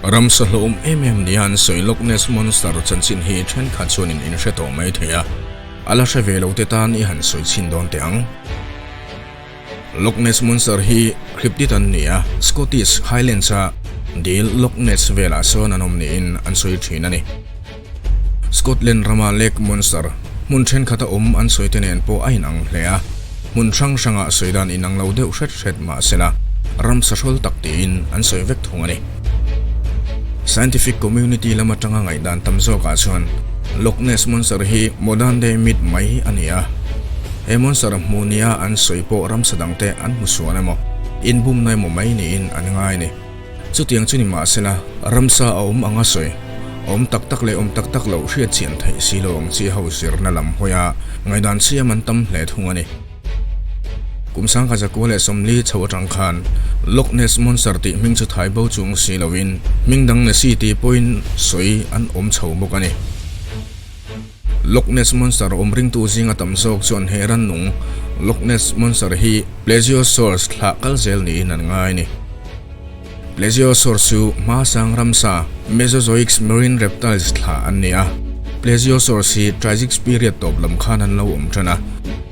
Ramsa hlawm em em nia an sawi Loch Ness Monster chanchin hi thenkhat chuanin in hre tawh mai thei a, a la hre ve lo te tan i han sawi chhin dawn teh ang. Loch Ness Monster hi cryptid an ni a, Scottish Highlands a dil Loch Ness velah sawn an awm niin an sawi thin a ni. Scotland rama Lake Monster hmun thenkhat a awm an sawi te nen pawh a inang hle a, hmun hrang hrangah sawi dan inang lo deuh hret hret mah sela ramsa hrawl tak tiin an sawi vek thung a ni. Scientific community lam atanga ngaihdan tam zawkah chuan Loch Ness Monster hi modern day myth mai a ni a, he monster hmuh nia an sawi pawh ramsa dangte an hmu sual emaw, inbumna emaw mai niin an ngai a ni. Chutiang chu ni mahsela, ramsa a awm anga sawi, awm tak tak leh awm tak tak loh hriat chian theih si lo ang chi ho zirna lam hawia ngaihdan siam an tam hle thung a ni. Kum sangkhat zakua leh 40 chho atang khan Loch Ness Monster tih hming chu thai bo chung si loin hming dang Nessie tih pawhin sawi an awm chho bawk a ni. Loch Ness Monster awm ringtu zinga tam zawk chuan he rannung Loch Ness Monster hi Plesiosaurs thlah kal zel niin an ngai a ni. Plesiosaurs chu hmasang ramsa Mesozoic marine reptiles thlah an ni a. Plesiosaurs hi Triassic period tawp lam khan an lo awm tan a,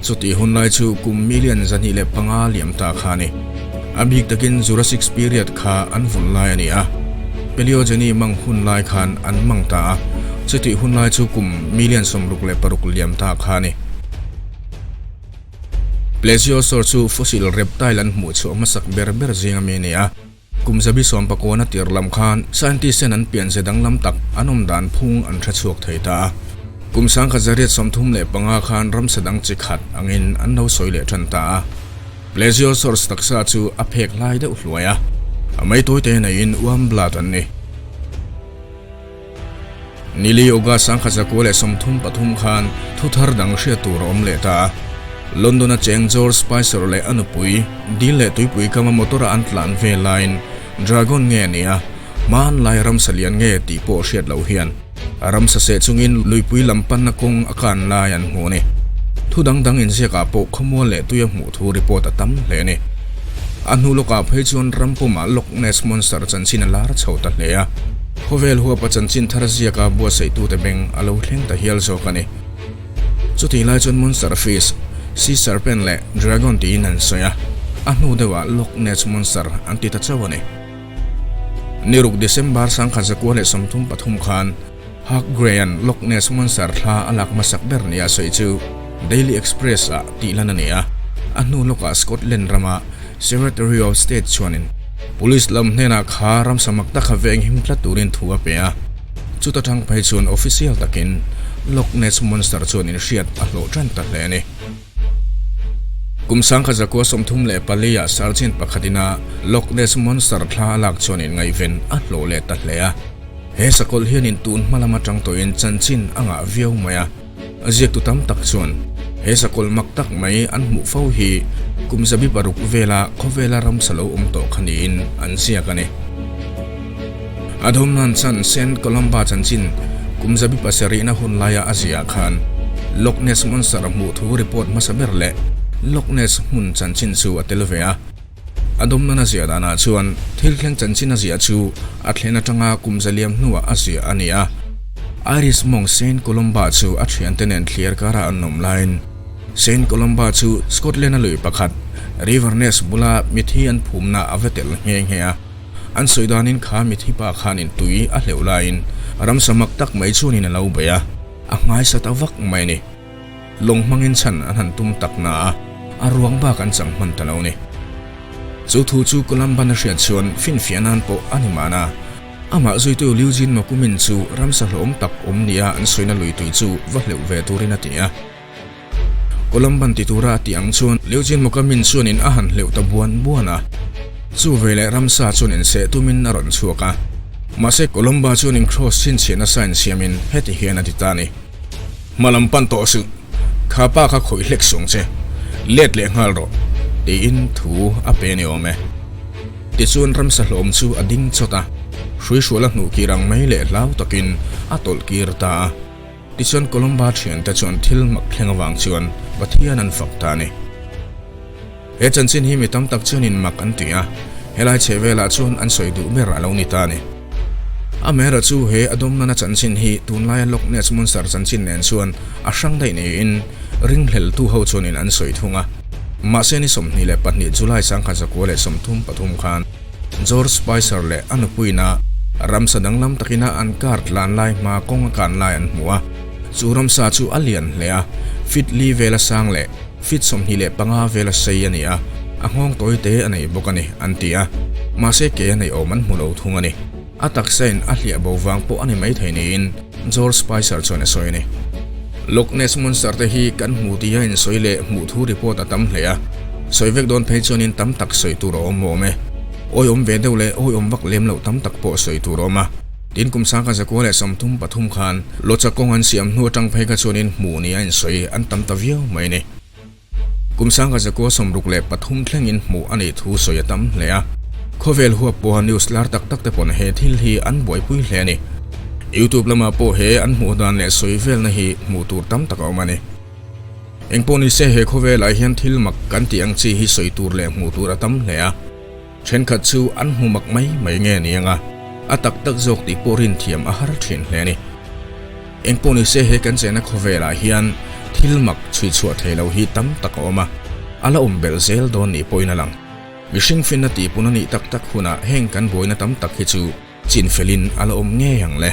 chutih hun lai chu kum million 205 liam ta kha a ni. A bik takin Jurassic period kha an vun lai a ni a, Paleogene mang hun lai khan an mang ta a, chutih hun lai chu kum million 66 liam ta kha a ni. Plesiosaur chu fossil reptile an hmuh chhuah hmasak ber ber zing ami a ni a, kum 19 a tir lam khan scientist ten an pianze danglam tak an awm dan phung an hre chhuak thei ta a. Kum 1935 khan ramsa dang chi khat angin an lo sawi leh tan ta a. Plesiosaurs taksa chu a phek hlai deuh hluai a, a mei tawi te neiin uam blood an ni. Nili August 1933 khan thu thar dang hriat tur a awm leh ta a. London-a cheng George Spicer leh a nupui dil leh tuipui kama motor-a an tlan ve laiin Dragon nge a ni a, hmanlai ramsa lian nge tih pawh hriat loh hian Ramsa seh chungin luipui lam panna kawng a kan lai an hmu a ni. Thu dang dang inziakah pawh khawmual leh tuia hmuh thu report a tam hle a ni. A hnu lawkah phei chuan ram pumah Loch Ness Monster chanchin a lar chho ta hle a. Khawvel huapa chanchin thar ziaka buatsaihtute beng a lo thleng ta hial zawk a ni. Chutih lai chuan Monster Fish, Sea Serpent leh Dragon tiin an sawi a, a hnu deuhah Loch Ness Monster an ti ta chauh a ni. Niruk December 1933 khan Hugh Grey-a'n Loch Ness Monster thla a lak hmasak ber nia sawi chu Daily Express-ah tihlan a ni a. A hnu lawkah Scotland rama Secretary of State chuanin Police lam hnenah kha ramsa mak taka veng him tlat turin thu a pe a. Chuta tang phei chuan official takin Loch Ness Monster chuan inhriat a hlawh tan ta hle a ni. Kum 1934 ah Sergeant pakhat ina Loch Ness Monster thla a lak chuan inngaihven a hlawh leh ta hle a. He sakawlh hianin tun hma lam atang tawhin chanchin a ngah viau mai a. Ziaktu tam tak chuan he sakawlh mak tak mai an hmuh fo hi kum 600 vela khawvela ramsa lo awm tawh kha niin an ziak a ni. A dawmnan chan Saint Columba chanchin kum 700na hun laia a ziah khan Loch Ness Monster hmuh thu report hmasa ber leh Loch Ness hmun chanchin chu a tel ve a. A dawmnan a ziah danah chuan thil thleng chanchin a ziah chu a thlen atanga kum zaliam hnuah a ziah a ni a. Irish monk Saint Columba chu a thiante nen thliar karah an awm laiin Saint Columba chu Scotland-a lui pakhat River Ness bula mithi an phumna a va tel nghe nghe a. An sawi danin kha mithi pa khanin tui a hleuh laiin ramsa mak tak mai chuanin a lo bei a, a nghaisa ta vak mai a ni. Lawng hmangin chhan an han tum tak na a, a ruang bak an chang hman ta lo ni. Chu thu chu Columban a hriat chuan finfiah nan pawh a ni mahna. Amah zuitu Liujin Makumin chu ramsa hlawm tak awm nia an sawina lui tui chu va hleuh ve turin a ti a. Columban ti tura a tih ang chuan Liujin Mokamin chuanin a han hleuh ta buan buan a. Chu veleh ramsa chuan inseh tumin a rawn chhuak a. Mahse Columba chuanin cross chhinchhiahna sign siamin heti hian a ti ta a ni. Hma lam pan tawh suh, kha pa kha khawih hlek suang che, let leh nghal rawh, tiin thu a pe ni awm e. Tichuan ramsa hlawm chu a ding chawt a, hruihrual a hnuh kir ang mai leh hlau takin a tawlh kir ta a. Tichuan Columba thiante chuan thil mak thleng avang chuan Pathian an fak ta a ni. He chanchin hi mi tam tak chuanin mak an ti a, helai chhehvelah chuan an sawi duh ber a lo ni ta a ni. Amaherawhchu he a dawmnana chanchin hi tunlaia Loch Ness Monster chanchin nen chuan a hrang daih niin ringhleltu ho chuanin an sawi thung a. Mahse ni 22 July 1933 khan George Spicer leh a nupuina ramsa danglam takina an car tlan lai hma kawng a kan lai an hmu a. Chu ramsa chu a lian hle a, feet li vela sang leh feet 25 vela sei a ni a, a nghawng tawi te a nei bawk a ni, an ti a. Mahse ke a nei awm an hmu lo thung a ni. A taksain a hliah bo vang pawh a ni maithei niin George Spicer chuan a sawi a ni. Loch Ness Monster te hi kan hmu tih a insawi leh hmuh thu report a tam hle a, sawi vek dawn phei chuanin tam tak sawi tur a awm awm e. Awiawm ve deuh leh awiawm vak lem loh tam tak pawh sawi tur a awm a. Tin kum 1933 khan Locha kawng an siam hnu atang phei kha chuanin hmuh ni a insawi an tam ta viau mai a ni. Kum 1963 thlengin hmuh a nih thu sawi a tam hle a. Khawvel huap pawha news lar tak tak te pawn he thil hi an buaipui hle a ni. Youtube lamah pawh he an hmuh dan leh sawi velna hi hmuh tur tam tak a awm a ni. Engpawh nise he khawvelah hian thil mak kan tih ang chi hi sawi tur leh hmuh tur a tam hle a. Thenkhat chu an hmu mak mai mai nge ni anga a tak tak zawk tih pawh rinthiam a har thin hle a ni. Engpawh nise he kan chena khawvelah hian thil mak chhui chhuah thei lo hi tam tak a awm a, a la awm belh zel dawn nih pawhin a lang. Mihring finna tihpun a nih tak tak hunah heng kan buaina tam tak hi chu chinfelin a la awm ngei ang le.